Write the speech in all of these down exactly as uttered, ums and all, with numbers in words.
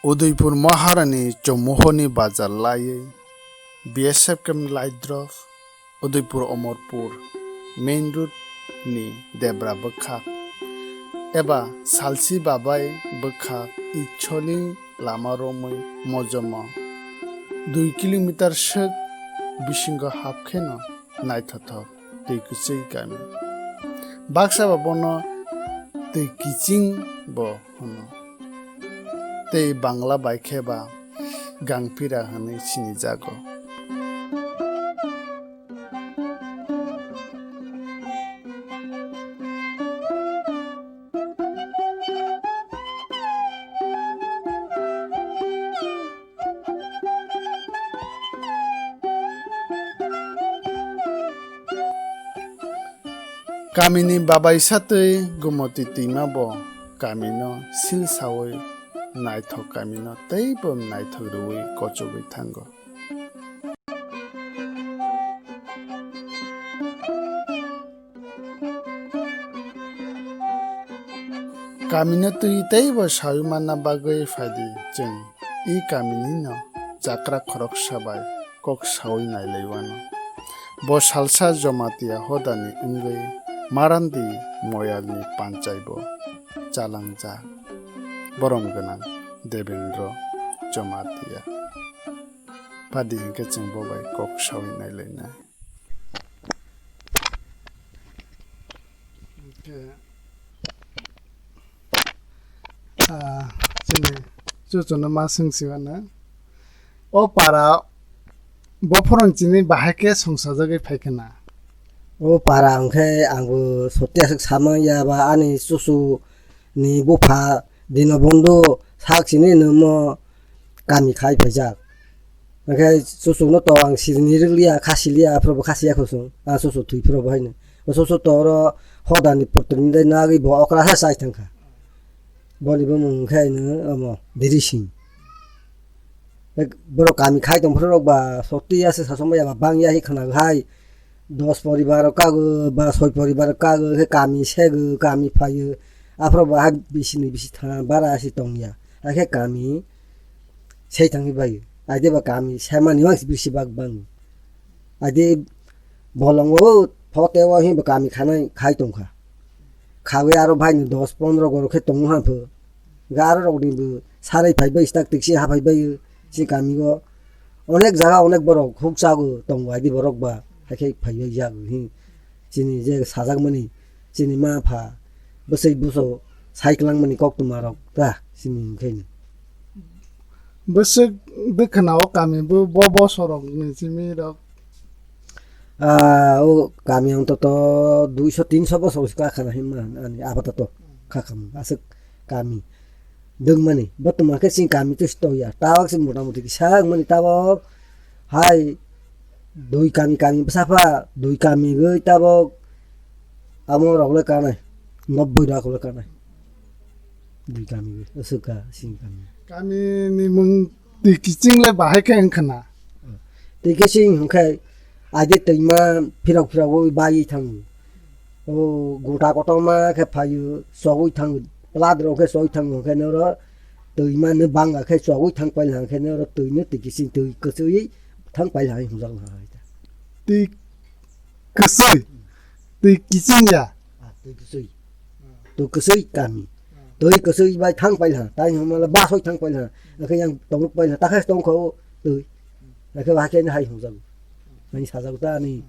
Udaipur Maharani Chowmuhani bazar laiwi B S F camp ni light drop, Udaipur Omorpur main road ni debra bwkhak eba salsi babai bwkhak Icholi lama romwi mojomo dui kilometer swk bisingo hapkheno naithothok twi kwchwi kami. Baksa ba bono twi kiching bo hwno. Tei Bangla bai khe ba Gangpira hwnwi sinijago. Kamini babaisa twi Gumoti twima bo kamino sil saui naithok kamino teibo naithok rwui kochogwi thango. Kamino twi teibo saui manna bagwi phaidi chwng i kaminino chakra khoroksa bai kok saui nailaiwano. Bo salsa Jomatia hodani wngwi Marandi Moyalni panchai bo chalangjak. Borom gwnang Debendra Jomatia. Padi hinkhe chwng bo bai kok saui nailainai. Hinkhe, ah, chini chuchunu ma swngsi mano. O para bophorong chini bahai khe sungsajagwi phai khna. O para hwnkhe angbo sotwi aswk samang ya ba ani chuchu ni bupha Dinobondhu sak sini nwngmo kami khai phaijak. Hwnkhe chuchukno to ang sirini rwkliya, khasiliya, aphuru bo khasiya kho chwng. Ah, chuchuk thwi phuru bo haino. O chuchuk to oro hodani putri ni dai nagwi bo okra ha chai thangkha. Boni bumung hwnkhe ino omo Diri Singh. Ek borok kami khai tong phuru rok ba sotwi ya se sasom ya ba bang ya hi khna hai. Dos poribar kago ba soi poribar kago khe kami sego kami phaio. Aphuru bo ha bisi ni bisi tha bara si tong ya. Hakhe kami sei thangwi bai. Aide ba kami semani wang bisi bak bang. Adi bolongo phote o hinba kami khanai khai tongkha. Khawi aro bhaini dos pondro goro khe tongo hapho. Ga aro rokni bo sarai phaibai stak tiksi ha phaibai si kami o. Onek jaga onek borok huk chago tongo adi borok ba hakhe phaibai jago hi. Chini je sajakmani chini ma pha bwsai buso sai kwlangmani koktwma rok ta simi hwnkhe. Bwswk bwkhwnao kami bo, bo bosorokni simi rok. Ah, o kami ontoto duiso tinso bosor ka khana himma ani apatoto kha kham aswk kami dwngmani bottoman khe chini kami to stoya tabok se motamoti kisa wngmani tabok hai dui kami kami bwsapha dui kami gwi tabok amo rok le kanai nobboi rok le kanai. Dui kami aswk ka sini kami. Kami ni mung twi kiching le bahai khe wng khna. Twi kiching hwnkhe aide twima phirok phirok bai thango. O gota kotorma khe phaio chogwi thango. Plat rok khe chogwi thango hwnkhe noro twima no banga khe chogwi thang pailha hwnkhe noro twi no twi kiching twi kwchwi thang pailha hwnjak. Twi kwchwi. Twi kiching ya. Ah, twi kwchwi. Twi kwchwi kami. Twi kwchwi bai thang pailha. Tai hwnmale basoi thang pailha. Akhe yang tongruk pailha. Takhe tongkho twi. Akhe hakhe hai hwnjago. Nai sajago ta ani.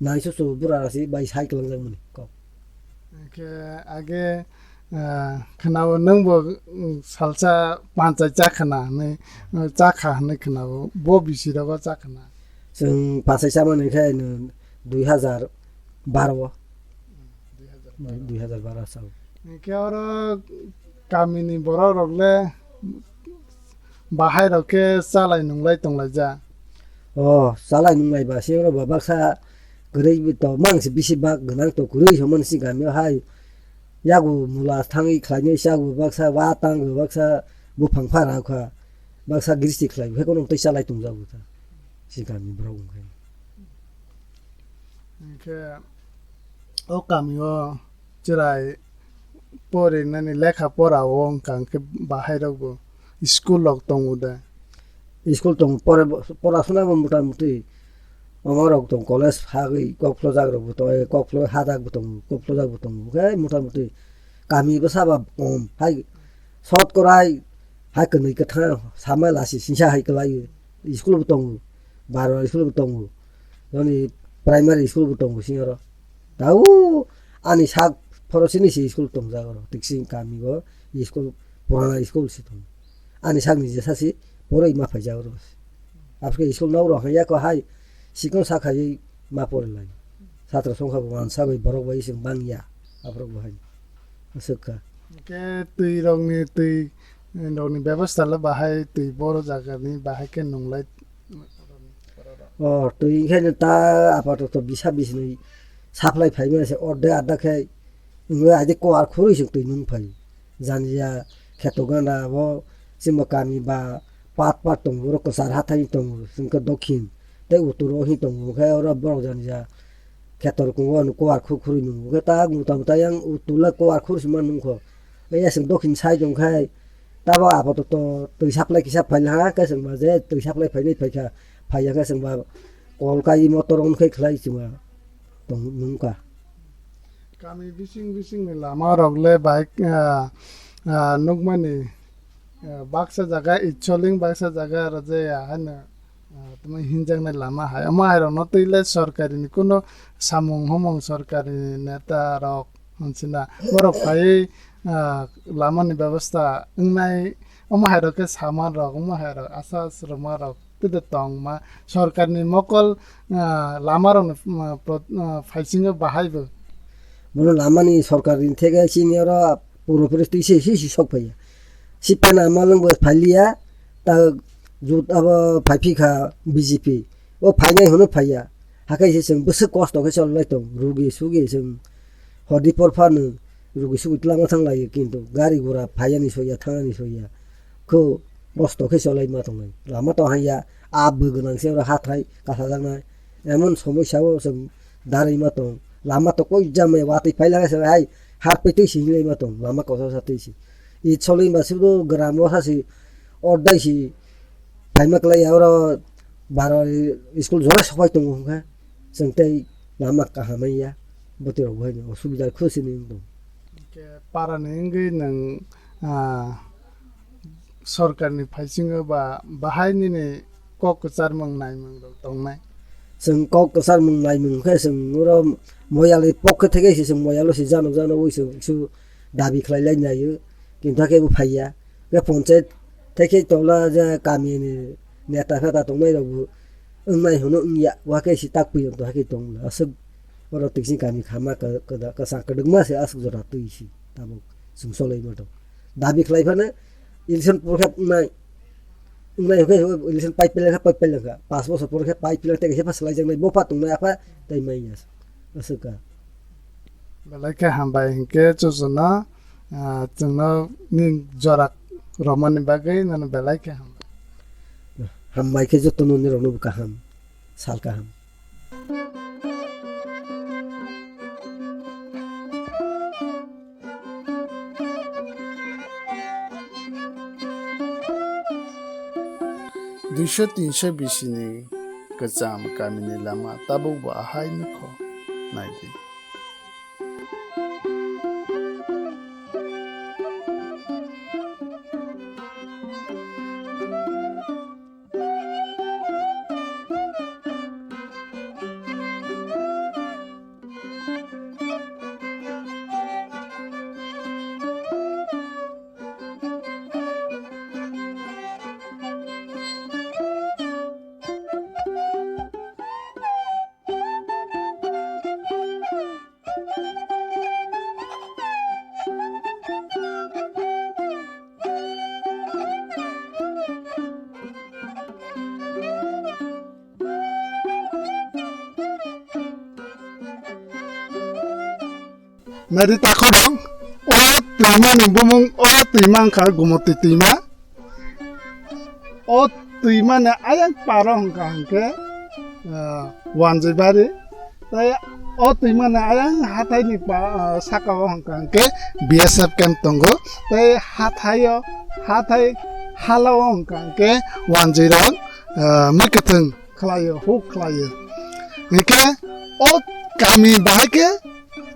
Nai susu bura rasi bai sai kwlangjak mani kok. Akhe age, ah, khwnao nwngbo, mm, salsa panchai cha khna hwnwi, mm, cha kha hwnwi khwnao. Bo bisi rogo cha khna. Chwng panchai chamani khe no dui hajar baro o. Dui hajar baro. Dui hajar baro sao. Hwnkhe oro kamini borok rok le bahai rok khe chalai nunglai tonglaija. O chalai nunglai ba se oro ba baksa kwrwi to mang se bisi bak gwnang to kwrwi hwnmani si gamio hai yago mula thangwi khlainai si yago baksa wa tang baksa buphang phara kha baksa gristi khlai khe kono tei chalai tongjago ta. Si kami borok wngkhe. Hwnkhe o kamio chwrai porinani lekha pora o wngkha hwnkhe bahai rokbo School rok tongo de? School tongo, pore, porasona bo mota moti omo rok tong, college hagwi kok phlojak rok bo tong, kok phlo hajak bo tongo, kok phlojak bo tongo, khe mota moti kami bwsa ba kom hai sot korai hai kwnwi kwthang sama lasi singsa hai kwlai school bo tongo, barwari school bo tongo, joni primary school bo tongo sini oro. Tao ani sak phorosini si school tongjak oro, tiksing kami o school, purana school si tongo. Ani sakni jesa si poroi ma phaijak oro. Aboni school nok rok hanya ko hai sikon sa khaiwi ma pori lai. Satra songkha bo wansa bai borok bai sing bang ya. Aborok bo hai. Aswk kha. Hwnkhe twi rokni, twi rokni bebostha le bahai, twi boro jagani bahai khe nunglai? O, twi hwnkhe no ta apatoto bisa bisni supply phaimani se orde adda khe wngwi aide kuar khurui se twi nung phai. Jani ya kheto gana bo chwngbo kami ba pat pat tongo, oro kwchar hathai tongo, chwngkhe dokhin tei uttor o hin tongo, hwnkhe oro borok jani ya kheto rok tongo, ano kuar khu khurui nungo, hwnkhe ta mota mota yang uttor le kuar khur se ma nungkho. Hwnkhe ya chwng dokhin side hwnkhe tabo apatoto twi supply kisa phaila ha, hwnkhe chwngba je twi supply phainai phaikha, phaiya khe chwngba kol kai motor on khai khlai chwngba tong nungkha. Kami bising bisingni lama rok le bai, ah, ah, nukmani, ah, baksa jaga Itsoling, baksa jaga Rajaya haino, ah, tamo hinjaknai lama hai. Omo hai rokno twi le sorkari ni kuno samung humung, sorkari neta rok hwnchina borok phaiwi, ah, lama ni bebostha wngnai, omo hai rok khe saman rok, omo hai rok asa srwma rok tei de tongma sorkar ni mokol, ah, lama rok ni, ah, pro-, ah, phaisingo bahai bo. Bono lama ni sorkar ni theke chini oro puro puri twi se si si sok phaiya. Si pen ama lwng bo phailiya, ta jut abo phai phi kha B J P. O phainai hwnwi phaiya. Hakhe se chwng bwswk kosto khe cholai tong. Rugi sugi chwng hodi por phano rugi sugi twlangma thang lai, kintu gari gura phaiyani soya, thangani soya. Kho kosto khe cholai ma tongnai. Lama to hanya, a bw gwnang se oro hathai kasajaknai. Emon somosya o chwng darwi ma tong. Lama to koi jama watwi phai lai se hai, harpetwi si hinlai ma tong. Lama kosa sa twi si. I cholai ma se do gram o sa si, ordai si. Phaima kwlai ya oro baro school jora sopai tongo hwnkha, chwng tei lama kaham ya, bwtwi rok bo haino osubida khusini wng tong. Hwnkhe parani wngwi nwng, ah, sorkarni phaisingo ba bahai nini kok kwcharmung naimung rok tongnai? Chwng kok kwcharmung naimung khe chwng oro moyalni pokhe theke se chwng moyalo se janok janok wi chwng su dabi khlai lai naio, kintu hakhe bo phaiya. Khe ponchayat tei khe tola je kami ni neta pheta tongnai rok bo wngnai hwno wngya, wa khe si tak pui to hakhe tong aswk oro twi sini kami khama ka, ka, kasa kwdwkma se aswk jora twi si tabuk chwng solai ma tong. Dabi khlai phano election por khe wngnai, wngnai hwnkhe election pai peleng kha, pai peleng kha, pas bosor por khe pai peleng tei khe pha swlai jaknai bo pha tongnai apha tei manya aswk ka. Belai khe hambai hinkhe chuchuna, ah, chwngno ning jorak romani bagwi nono belai khe hambai. Hambai khe joto nini rokno bo kaham, sal kaham. Duiso tinso bisini kwcham kamini lama tabukbo ahai nukho, naidi. Nari takhorong, o twima ni bumung, o twima wngkha Gumoti twima. O twima ni ayang paro hwnkha hwnkhe, ah, Wanjibari. Tei o twima ni ayang hathai ni pa, ah, saka o hwnkha hwnkhe B S F camp tongo. Tei hathai o, hathai, halao hwnkha hwnkhe wanjwi rok, ah, mwkhwtwng khlaio, huk khlaio. Hwnkhe o kami bahai khe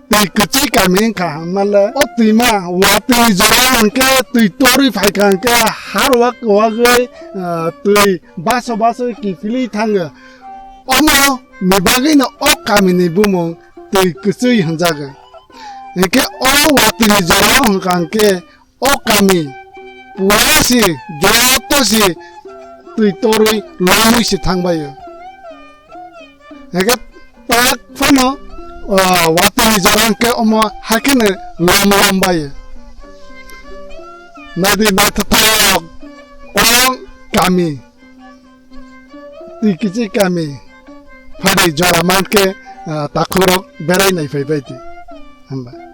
twi kwchwi kami wngkha hwnmale. O twima watwi jora hwnkhe twi torwi phaikha hwnkhe har wak wagwi, ah, twi baso baso kiphilwi thango. Omo ni bagwino o kamini bumung twi kwchwi hwnjago. Hwnkhe o watwi jora hwnkha hwnkhe o kami pura si, joto si twi torwi lomwi si thangbaio. Hwnkhe tak phano, ah, watwi jora hwnkhe omo haikheno lom lom baio. Nadi naithothok o kami, twi kichi kami, phadi jora mankhe, ah, takhukrok berai nai phai bai di. Hamba.